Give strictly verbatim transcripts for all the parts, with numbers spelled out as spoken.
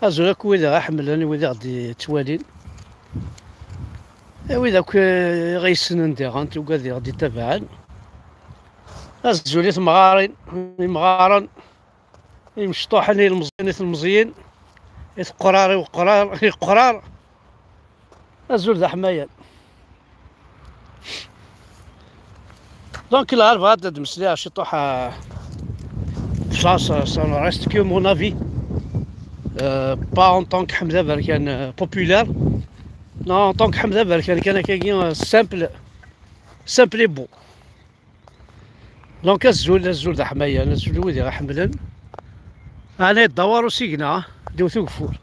Azul akk wid i ɣ-iḥemmlen, wid i ɣ-d-yettwalin, i wid akk i ɣ-yessnen diɣen, tugad i ɣ-d-ittabaɛen. Azul i temɣarin, imɣaren, imecṭuḥen, ilmeẓyen, i telmeẓyin, i teqrar, i weqrar, i yeqrar. Azul d aḥmayan. Donc là, bɣiɣ ad d-mmeslayeɣ ciṭuḥ, euh, ça, ça, ça ne reste que mon avis. Euh, pas en tant que Ḥmed Aberkan, euh, populaire. Non, en tant que Ḥmed Aberkan kan akkagi, euh, simple, simple et beau. Donc azul, azul d aḥmayan, azul wid i ɣ-iḥemmlen. Ɛni yeddawar usigna, d iwet ugeffur.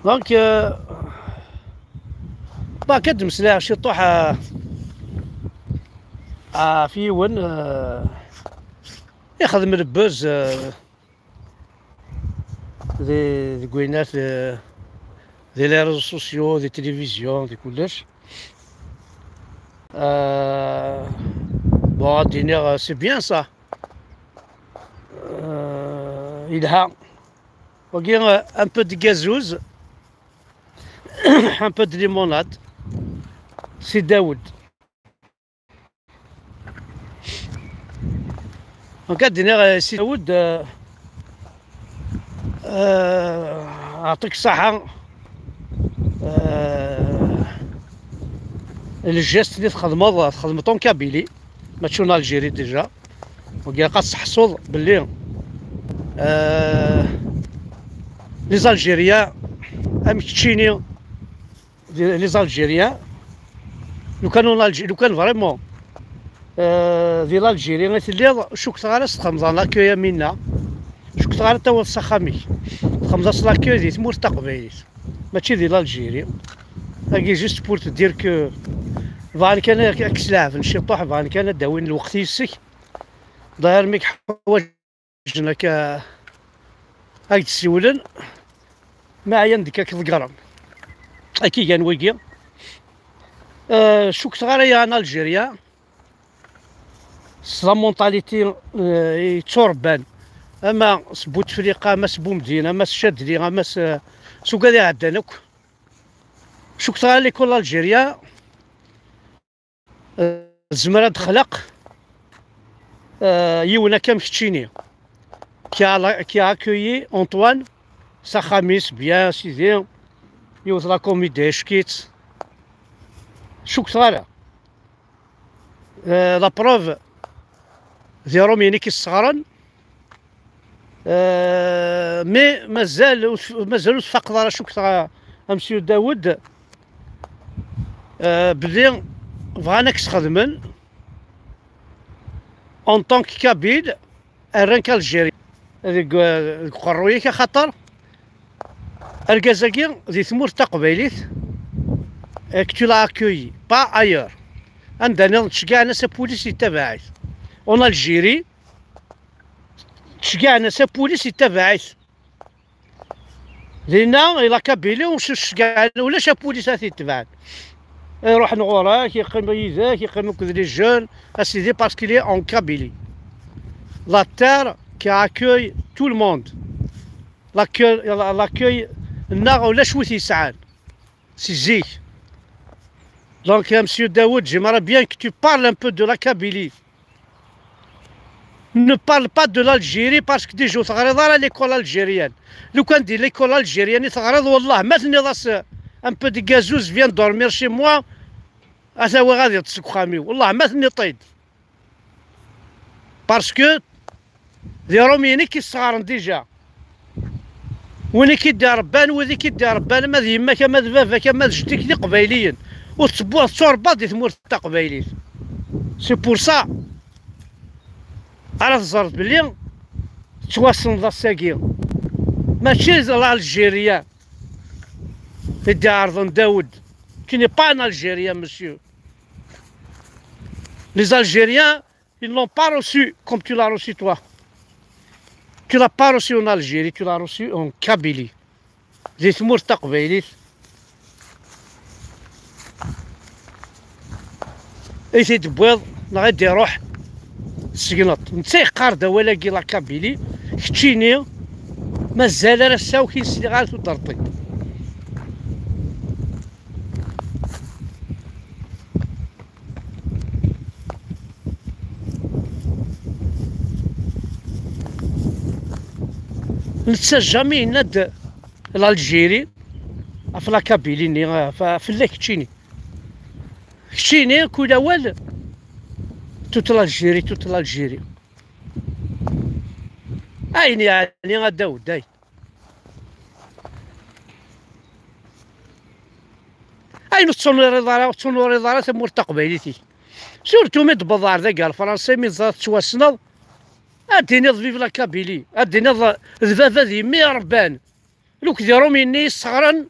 Donc, euh, bɣiɣ ad d-mmeslayeɣ ciṭuḥ, euh, ɣef yiwen, euh, ixdem le buzz, euh, di, deg winat, euh, di les réseaux sociaux, di télévision, di kullec. Euh, bon, ad d-iniɣ, euh, c'est bien ça. Euh, yelha. Wagi, euh, un peu de gazouz, un peu de limonade. Si Daoud. Donc, ad d-iniɣ, euh, Si Daoud, euh, euh, yeɛṭik ṣṣeḥḥa. Euh, le geste-nni txedmeḍ, txedmeḍ en Kabylie, mačči en Algérie déjà. Donc, ilaq ad tseḥsuḍ belli, euh, les Algériens, am keččini, les Algériens, lukan en Algé-, lukan vraiment, euh, di l'Algérie i telliḍ, ur cukkteɣ ara s-txedmeḍ l'accueil am winna. Ur cukkteɣ ara tawiḍ s axxam-ik. Txedmeḍ-as l'accueil di tmurt taqbaylit. Mačči di l'Algérie. Agi juste pour te dire que bɣan kan ad k-, ad k-sleɛben ciṭuḥ, bɣan kan ad d-awin lweqt yis-k. D'ailleurs, mi k-ḥwaǧen akka, ad k-d-siwlen, ma ɛyan deg-k ad k-ḍeggren. Akka i gan wigi. Euh, cukkteɣ ara ya en Algérie, s la mentalité, euh, yetturebban, ama s Bouteflika, ama s Boumdine, ama s Chadli, ama s, s ugad iɛeddan akk. Cukkteɣ ara l'école algérien, euh, tezmer ad d-texleq, euh, yiwen akka am keččini, qui a la-, qui a accueilli Antoine s axxam-is, bien, sidi, yiwet la comédie, ḥkit. Cukkteɣ ara. Euh, la preuve, d Iṛumyen i k-isseɣren. Euh, mais mazal ur tf-, mazal ur tfaqeḍ ara, cukkteɣ, a Monsieur Daoud, euh, belli bɣan ad k-sxedmen en tant que Kabyle, rran-k Algérie deg, deg uqerruy-ik, axaṭer argaz-agi di tmurt taqbaylit, eh, que tu l'as accueilli, pas ailleurs. Anda nniḍen ttceggɛen-as apulis yettabaɛ-it. En Algérie, ttceggɛen-as apulis yettabaɛ-it. Dinna, i la Kabylie, ur s-ceggɛen, ulac apulis ad t-itebɛen. Iruḥen ɣur-k, yeqqim yid-k, yeqqim akked les jeunes, a sidi, parce qu'il est en Kabylie. La terre qui accueille tout le monde. L'accueil, la-, l'accueil nneɣ ulac wi t-yesɛan si zik. Donc, euh, Monsieur Daoud, j'aimerais bien que tu parles un peu de la Kabylie. Ne parle pas de l'Algérie parce que déjà ur teɣriḍ ara l'école algérienne. Lukan di l'école algérienne i teɣriḍ, wallah ma tenniḍ-as, euh, un peu de gazouz vient dormir chez moi, ad t-awiɣ ad iṭṭes deg uxxam-iw. Wallah ma tenniḍ-t-id. Parce que d Iṛumyen i k-isseɣren déjà. Win i k-id-iṛebban, wid i k-id-iṛebban, ama d yemma-k, ama d baba-k, ama d jeddi-k, d Iqbayliyen. Ur tettewwiḍ, tettuṛebbaḍ di tmurt taqbaylit. C'est pour ça ara teẓreḍ belli tettwassneḍ ass-agi. Mačči d l'Algérien i d-iɛerḍen Daoud. Tu n'es pas un Algérien, monsieur. Les Algériens, ils l'ont pas reçu comme tu l'as reçu toi. Tu l'as pas reçu en Algérie, tu l'as reçu en Kabylie. Di tmurt taqbaylit i t-id-tewwiḍ neɣ i d-iruḥ, tsegneḍ. Netta yeqqar-d awal-agi la Kabylie, keččini Mazal ar ass-a ur k-in-sliɣ ara tudert-ik. Netta jamais yenna-d l'Algérie ɣef la Kabylie-nni, ɣef, fell-ak keččini. Keččini, kul awal, toute l'Algérie, toute l'Algérie. Ayen yeɛni ad d-awed, ayen. Ayen ur tettunuriḍ ara, ur tettunuriḍ ara tamurt taqbaylit-ik. Surtout mi d-tewweḍ ar dagi ar Fransa, mi teẓriḍ tettwassneḍ, ad d-tiniḍ vive la Kabylie, ad d-tiniḍ d baba d yemmi i rebban. Lukd Iṛumyen-nni yesseɣren,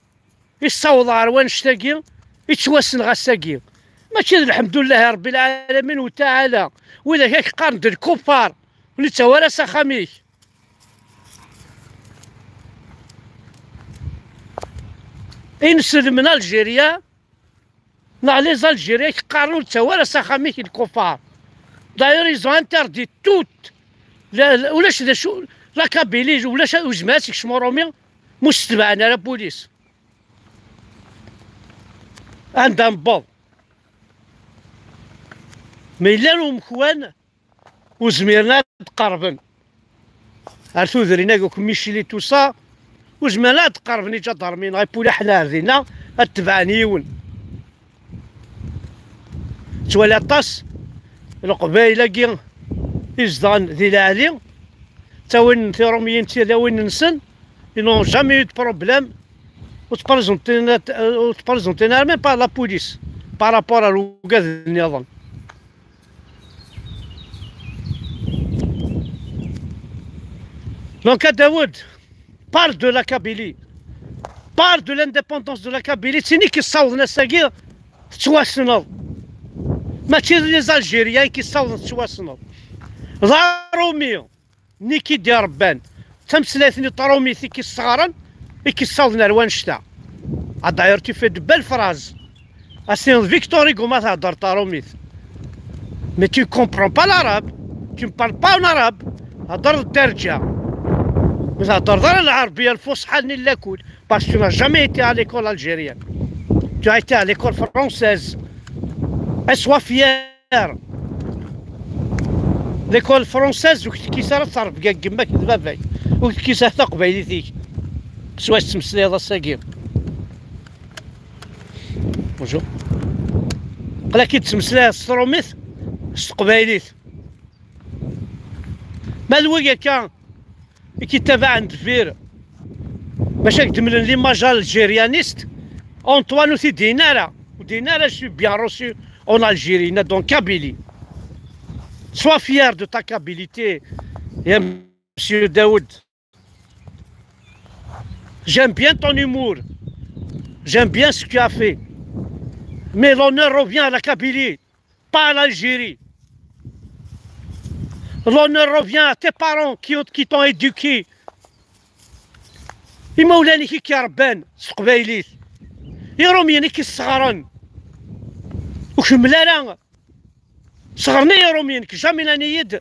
yessaweḍ ɣer wannect-agi, yettwassen ɣas-agi. Mačči d lḥemdullah i Ṛebbi lɛalamin u taɛala, widak ak qqaren d lkuffar, ur nettawi ara s axxam-ik. Inselmen Algérie, neɣ les Algériens, ak qqaren ur nettawi ara s axxam-ik lkuffar. D'ailleurs, ils ont interdit tout. La, la, ulac d acu, la Kabylie, ulac, ur yezmir ad tekcem Uṛumi, mu setbaɛen ara pulis. Anda newweḍ? Ma yella umekwan, ur zmiren ad qerben. Ar tudrin-agi akk Micli tout ça, ur zmiren ad qerben iǧadarmin, ɣef ulaḥen ar dinna, ad tebɛen yiwen. Ttwali aṭas Leqbayel-agi izedɣen di Leɛli, ttawin tiṛumyin d tilawin-nsen, ils n'ont jamais eu de problème, ur ttprésentin, ur ttprésentin ara même pas la police par rapport ar ugad nniḍen. Donc, Daoud, parle de la Kabylie. Parle de l'indépendance de la Kabylie. Tini ki ssawḍen ass-agi tettwassneḍ. Mačči d les Algériens ki ssawḍen tettwassneḍ. D Aṛumi, niki d-iṛebban. Tameslayt-nni taṛumit i ki sseɣren, i ki ssawḍen ar wannect-a. Ah, d'ailleurs, tu fais de belles phrases. Ass-nni d Victor Hugo ma theddreḍ taṛumit. Mais tu comprends pas l'arabe. Tu ne parles pas en arabe. Hedder d dderǧa. Ma theddreḍ ara lɛerbiya lfuṣḥa-nni n lakul. Parce que tu n'as jamais été à l'école algérienne. Tu as été à l'école française. Et sois fier. L'école française, ur k-tekkis ara ttrebga n yemma-k d baba-k. Ur k-tekkis ara taqbaylit-ik. S wacu tettmeslayeḍ ass-agi. Bonjour. Aql-ak-id tettmeslayeḍ s trumit, s teqbaylit. Ma d wigi akka i k-ittabaɛen deffir, bac ad k-d-mlen l'image algérianiste, Antoine ur t-id-yenna ara. Ur d-yenna ara, je suis bien reçu en Algérie, yenna-d en Kabylie. Sois fier de ta kabilité, ya monsieur Daoud. J'aime bien ton humour. J'aime bien ce que tu as fait. Mais l'honneur revient à la Kabylie, pas à l'Algérie. L'honneur revient à tes parents qui ont, qui t'ont éduqué. Imawlan-ik i k-iṛebban s teqbaylit. Iṛumyen i k-isseɣren. Ur kemmel ara. Sɣerni Iṛumyen, jamais nnan-iyi-d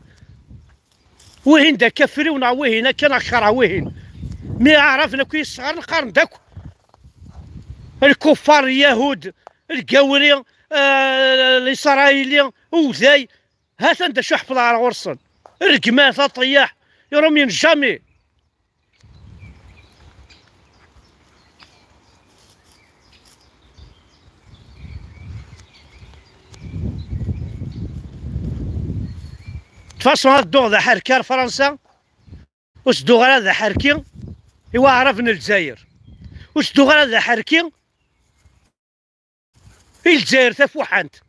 wihin d akafriw neɣ wihin akka neɣ keṛheɣ wihin. Mi ɛrafen akk i yi-sseɣren, qqaren-d akk lkuffar, lyahud, lgawri, eh, lisṛayili, uday. Hatan d acu ḥefḍeɣ ar ɣur-sen. Rregmat, aṭeyyaḥ, Iṛumyen, jamais. De toute façon, ad dduɣ d aḥerki ar Fransa, ur s-dduɣ ara d aḥerki i waɛrab n Lezzayer, ur s-dduɣ ara d aḥerki i Lezzayer tafuḥant.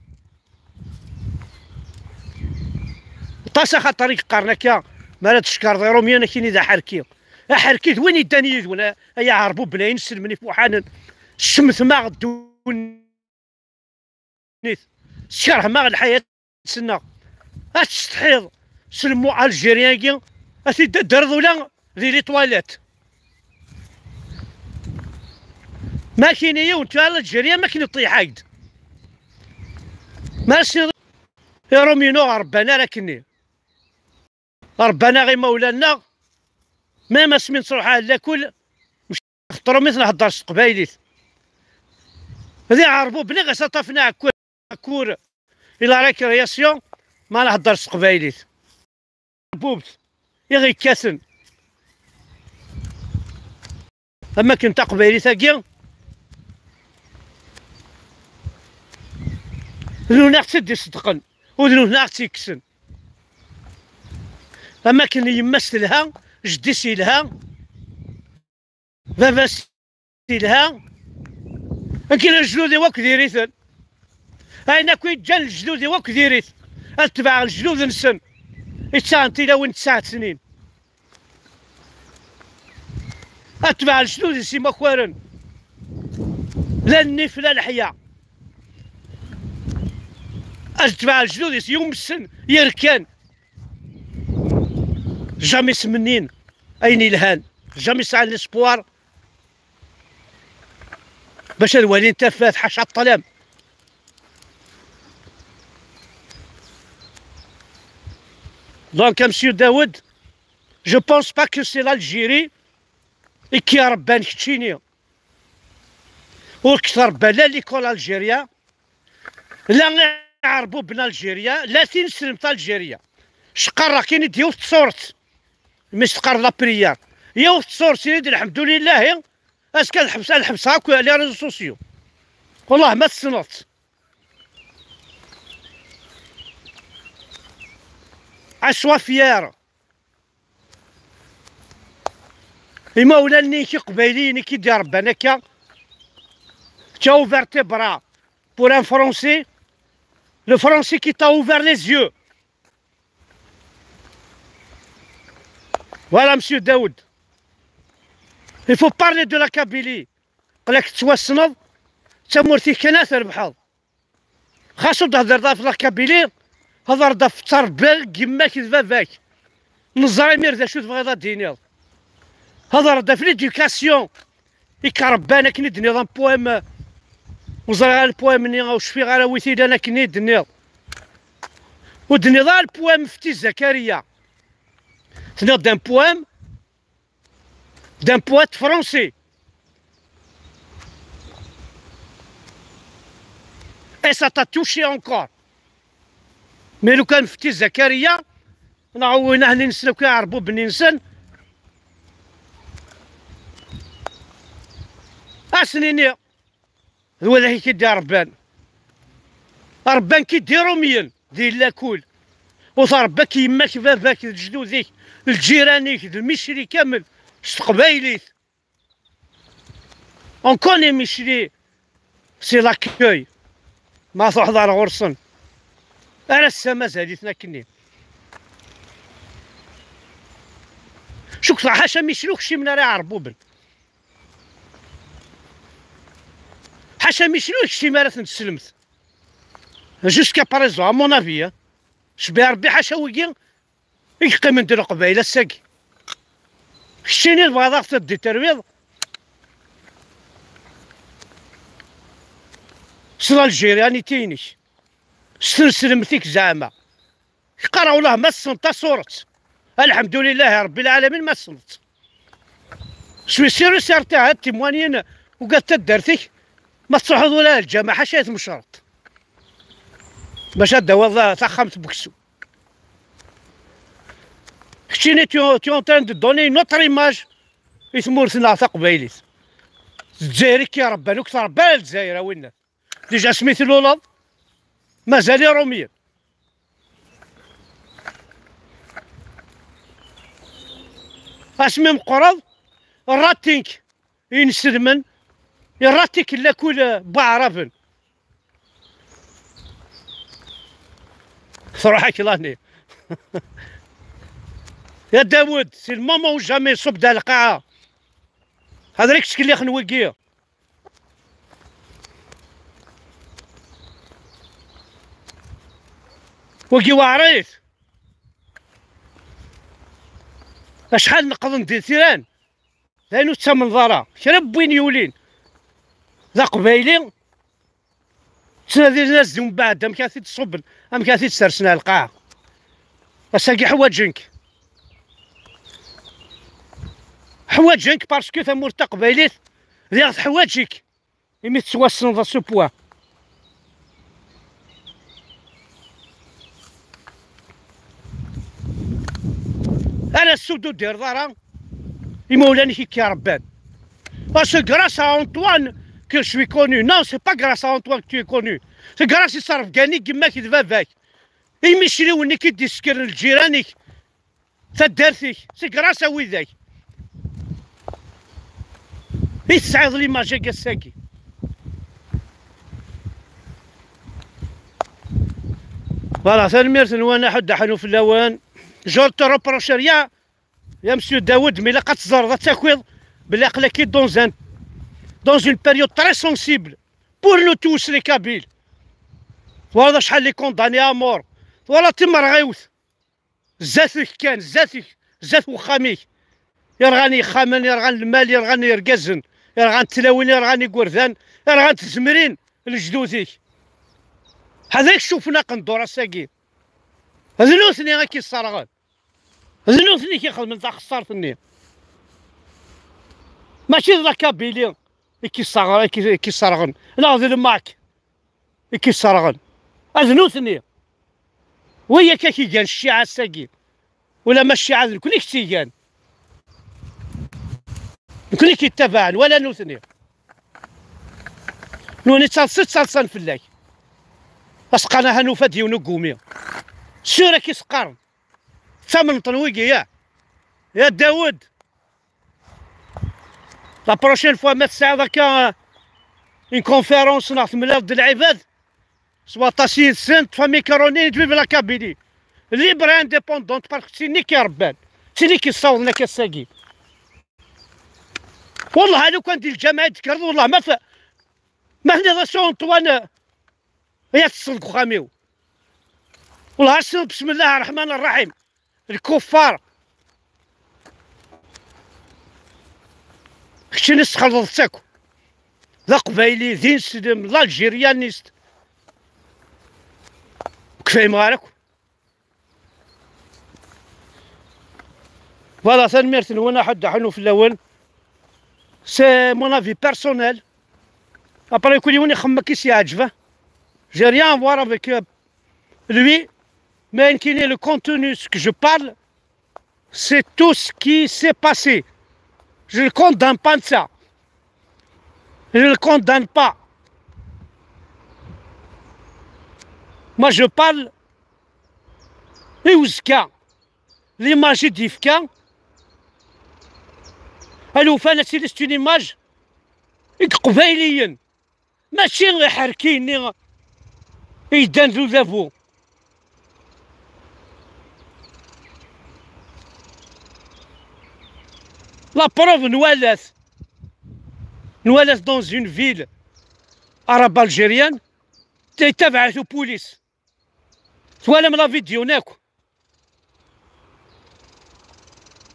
Aṭas axaṭer i yeqqaren akka, mi ara d-tecekreḍ Iṛumyen, akini d aḥerki. Aḥerki d win yeddan yid-wen, a, ay aɛerbuben, ay inselmen ifuḥanen. Tcemtem-aɣ ddunit. Tkerhem-aɣ lḥayat-nneɣ. Ad tsetḥiḍ s lmu algérien-agi, ad t-id-tedreḍ ula di les toilettes. Ma kini yiwen tu algérien, ma kini ṭiḥ-ak-d. Ma s-, Iṛumyen ur ɣ-rebban ara akkenni. Rebban-aɣ imawlan-nneɣ, Même asmi nettruḥ ar lakul, xeṭṭru mi tnehder s teqbaylit. D iɛerbuben i ɣas aṭafen aɛekkur, aɛekkur i la récréation, ma nehder s teqbaylit. Bubt i ɣ-ikkaten. Am akken taqbaylit-agi, d nutni i ɣ-tt-id-iṣeddqen, u d nutni i ɣ-tt-ikksen. Am akken yemma-s telha, jeddi-s yelha, baba-s yelha, akken lejdud-iw akk diri-ten. Ayen akk i ǧǧan lejdud-iw akk diri-t. Ad tebɛeɣ lejdud-nsen i ttaɣen tilawin n tesɛa snin. Ad tebɛeɣ lejdud-is imakaren. La nnif, la leḥya. Ad tebɛeɣ lejdud-is yumsen, yerkan. Jamais smennin ayen yelhan. Jamais sɛan l'espoir bac ad walin tafat, ḥaca ṭṭlam. Donc, a Monsieur Daoud, je pense pas que c'est l'Algérie i k-irebban keččini. Ur k-trebba la l'école algérien, la iɛerbuben Algérie, la tineslemt Algérie. Cqarreɣ-k-in-id yiwet tṣuṛt, mi s-teqqareḍ la prière. Yiwet tṣuṛt, ini-d lḥemdulillahi, azekka ad ḥebs-, ad ḥebseɣ akk les réseaux sociaux. Wellah ma tessneḍ-tt. Sois fier. Imawlan-nni-k iqbayliyen i k-id-irebban akka, tu as ouvert tes bras pour un Français, le Français qui t'a ouvert les yeux. Voilà, Monsieur Daoud. Il faut parler de la Kabylie. Qlak tettwassneḍ, d tamurt-ik kan ad trebḥeḍ. Xas ur d-thedreḍ ɣef la Kabylie, hder-d ɣef tterbiya n yemma-k d baba-k. Neẓra imir d acu tebɣiḍ ad d-tiniḍ. Hder-d ɣef l'éducation i k-rebban, akken i d-tenniḍ un poème. Ur ẓriɣ ara le poème-nni, ur cfiɣ ara wi t-ilan akken i d-tenniḍ. Ur d-tenniḍ ara le poème Fti Zakariya. Tenniḍ-d un poème, d'un poète français. Et ça t'a touché encore. Mais lukan Fti Zakariya, neɣ win ahli-nsen akk iɛerbuben-nsen, ad sen-iniɣ, d wid i k-id-irebban. Rebban-k-id Iṛumyen di lakul. Ur tṛebba-k yemma-k, baba-k, d lejdud-ik, d lǧiran-ik, d lmicri kamel s teqbaylit. On connaît Micli, c'est l'accueil. Ma truḥeḍ ar ɣur-sen, ar ass-a mazal-iten akkenni. Cukkeɣ ḥaca Micli ur kcimen ara iɛerbuben. Ḥaca Micli ur kcim ara tneslemt. Jusqu'à présent, à mon avis, hein. Cbi Rebbi, ḥaca wigi i yeqqimen d Leqbayel ass-agi. Keččini tebɣiḍ ad ɣ-teddiṭirwiḍ s l'Algérianité-inek, s tneslemt-ik zeɛma. Qqareɣ ulah ma tessneḍ taṣuṛet. Alḥemdulillahi Rebbi lɛalamin ma tessneḍ-tt. Suis sûr et certain, ad timwanyin ugad taddart-ik, ma tettruḥuḍ ula ar lǧameɛ, ḥaca i tmecreḍ. Bac ad d-tawiḍ taxxamt n weksum. Keččini, tu, tu es en train de donner une autre image i tmurt-nneɣ taqbaylit. D Lezzayer i k-irebban, ur k-trebba ara Lezzayer, a winna. Déjà asmi tluleḍ, mazal Iṛumyen. Asmi meqqreḍ, ṛṛatin-k inselmen, iṛṛatin-k lakul n waɛraben. Truḥ-ak l'année. Ya Dawed, c'est le moment ou jamais, ṣubb-d ar lqaɛa. Ḥader i k-ttkellixen wigi. Wigi weɛrit. Acḥal neqḍen di tiran. D ayen ur ttamneḍ ara. Kra n win yulin d aqbayli, ttnadin ad s-d-, umbeɛd amek ara t-id-ṣubben, amek ara t-id-sersen ar lqaɛa. Ass-agi ḥwaǧen-k. Ḥwaǧen-k parce que tamurt taqbaylit diɣ teḥwaǧ-ik, imi tettwassneḍ à ce point. Ara s-ur d-tudireḍ ara imawlan-ik i k-iṛebban. Ah, c'est grâce à Antoine que je suis connu. Non, c'est pas grâce à Antoine que tu es connu. C'est grâce i ṣṣerbgan-ik, yemma-k d baba-k. Imicliwen-ik i d-isekren lǧiran-ik, taddart-ik, c'est grâce à widak i tesɛiḍ l'image-agi ass-agi. Voilà, tanemmirt-nwen, aḥuddu aḥnu fell-awen. Je te reproche rien, ya monsieur Daoud, mais ilaq ad teẓreḍ, ad takiḍ belli aql-ak dans un, dans une période très sensible pour nous tous les Kabyles. Twalaḍ acḥal les condamnés à mort, twalaḍ timerɣiwt. Zdat-k kan, zdat-k, zdat uxxam-ik. Irɣan ixxamen, irɣan lmal, irɣan irgazen, irɣan tlawin, irɣan igerdan, irɣan tzemrin n lejdud-ik. Ḥader i k-cuffen aqendur ass-agi. D nutni i k-isserɣen. D nutni i k-ixedmen taxessart-nni. Mačči d la Kabylie i k-isserɣen, i k-, i k-isserɣen, neɣ d lmak i k-isserɣen. A d nutni. Wigi akka k-igan cciɛa ass-agi. Ulamma cciɛa d nekni i k-tt-igan. Nekni i k-ittabaɛen, wala nutni. Nutni ttaḍsa, ttaḍsan fell-ak. Aseqqan aha nufa-d yiwen ugumi. Sûr ak-iseqqaren. Ttamneḍ-ten wigi, ya? Ya Dawed. La prochaine fois, ma tesɛiḍ akka, euh, une conférence neɣ temlaleḍ d lɛibad, s waṭas yid-sen, ṭṭef amikruni, vive la Kabylie. Libre et indépendante, parce que d tin i k-iṛebban, d tin i k-yessawḍen akka ass-agi. Wellah, a lukan di lǧameɛ i d-tekkreḍ, wellah, ma f-, ma tenniḍ-as i Antoine, euh, ay ad teṭṭseḍ deg uxxam-iw. Wellah, ad as-tiniḍ, بسم الله الرحمن الرحيم. Lkuffar. Keččini tesxelḍeḍ-tt akk. D aqbayli, d ineslem, d algérianiste. Ur k-fhimeɣ ara akk. Voilà, tanemmirt-nwen, aḥuddu aḥnu fell-awen. C'est mon avis personnel. Après, kul yiwen ixemmem akken i s-yeɛǧeb. J'ai rien à voir avec, euh, lui, mais le contenu, ce que je parle, c'est tout ce qui s'est passé. Je ne condamne pas ça. Je ne le condamne pas. Moi, je parle i uzekka. L'image i d-yefka, alufan ad tili c'est une image i yeqbayliyen. Mačči iḥerki-nni i yeddan d udabu. La preuve, nwala-t. Nwala-t dans une ville arabe algérienne. Yettabaɛ-it upulis. Twalam la vidéo-nni akk.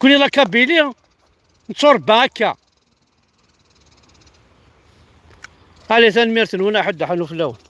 Kuni la Kabylie, netturebba akka. Allez, tanemmirt-nwen, aḥuddu aḥnu fell-awen.